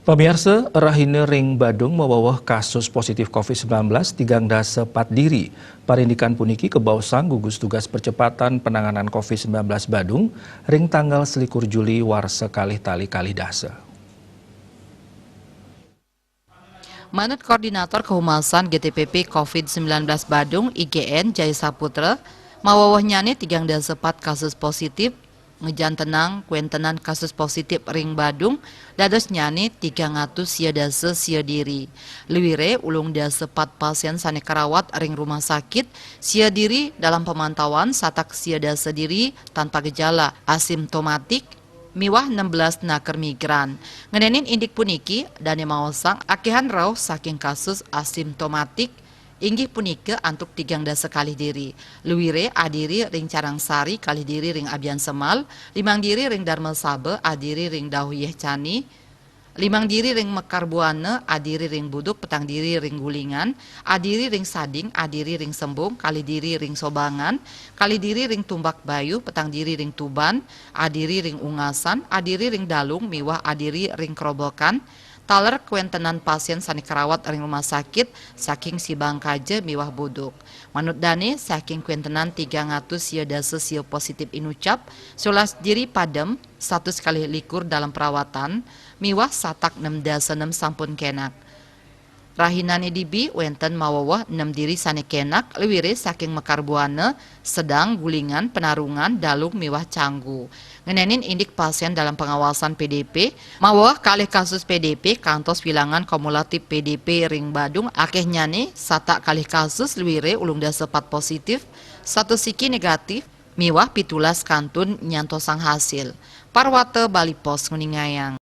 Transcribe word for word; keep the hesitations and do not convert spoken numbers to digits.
Pamiarsa, rahina ring Badung mawewe kasus positif covid sembilan belas tigang dasa pat diri. Parindikan puniki kabaosang gugus tugas percepatan penanganan covid sembilan belas Badung ring tanggal selikur Juli warsa kalih tali kalih dasa. Manut Koordinator Kehumasan G T P P covid sembilan belas Badung, I G N, Jaya Saputra, mawewehnyané tigang dasa pat kasus positif, ngejantenang kwentenan kasus positif ring Badung, dadosnyané tigang atus sia dasa sia diri. Luiré ulung dasa pat pasien sané karawat ring rumah sakit, sia diri dalam pemantauan, satak sia dasa diri tanpa gejala, asimptomatik, miwah nem belas naker migran. Ngenénin indik puniki, dané maosang akéhan rauh saking kasus asimptomatik, inggih punika antuk tigang dasa kalih diri. Luiré adiri ring Carangsari, kalih diri ring Abiansemal, limang diri ring Darmasaba, adiri ring Dauh Yéh Cani, limang diri ring Mekar Buana, adiri ring Buduk, petang diri ring Gulingan, adiri ring Sading, adiri ring Sembung, kalih diri ring Sobangan, kalih diri ring Tumbak Bayuh, petang diri ring Tuban, adiri ring Ungasan, adiri ring Dalung, miwah adiri ring Kerobokan, taler kwentenan pasien sané karawat ring rumah sakit saking Sibang Kaja miwah Buduk. Manut dané, saking kwentenan tigang atus sia dasa sia positif inucap, solas diri padem, satus kalih likur dalam perawatan, miwah satak nem dasa nem sampun kenak. Rahinané dibi wénten maweweh nem diri sané kenak, luiré saking Mekar Buana, Sedang, Gulingan, Penarungan, Dalung, miwah Canggu. Ngenénin indik pasien dalam pengawasan P D P, maweweh kalih kasus P D P, kantos wilangan kumulatif P D P ring Badung akéhnyané satak kalih kasus, luiré ulung dasa pat positif, satus siki negatif, miwah pitulas kantun nyantosang hasil. Parwata Bali Post nguningayang.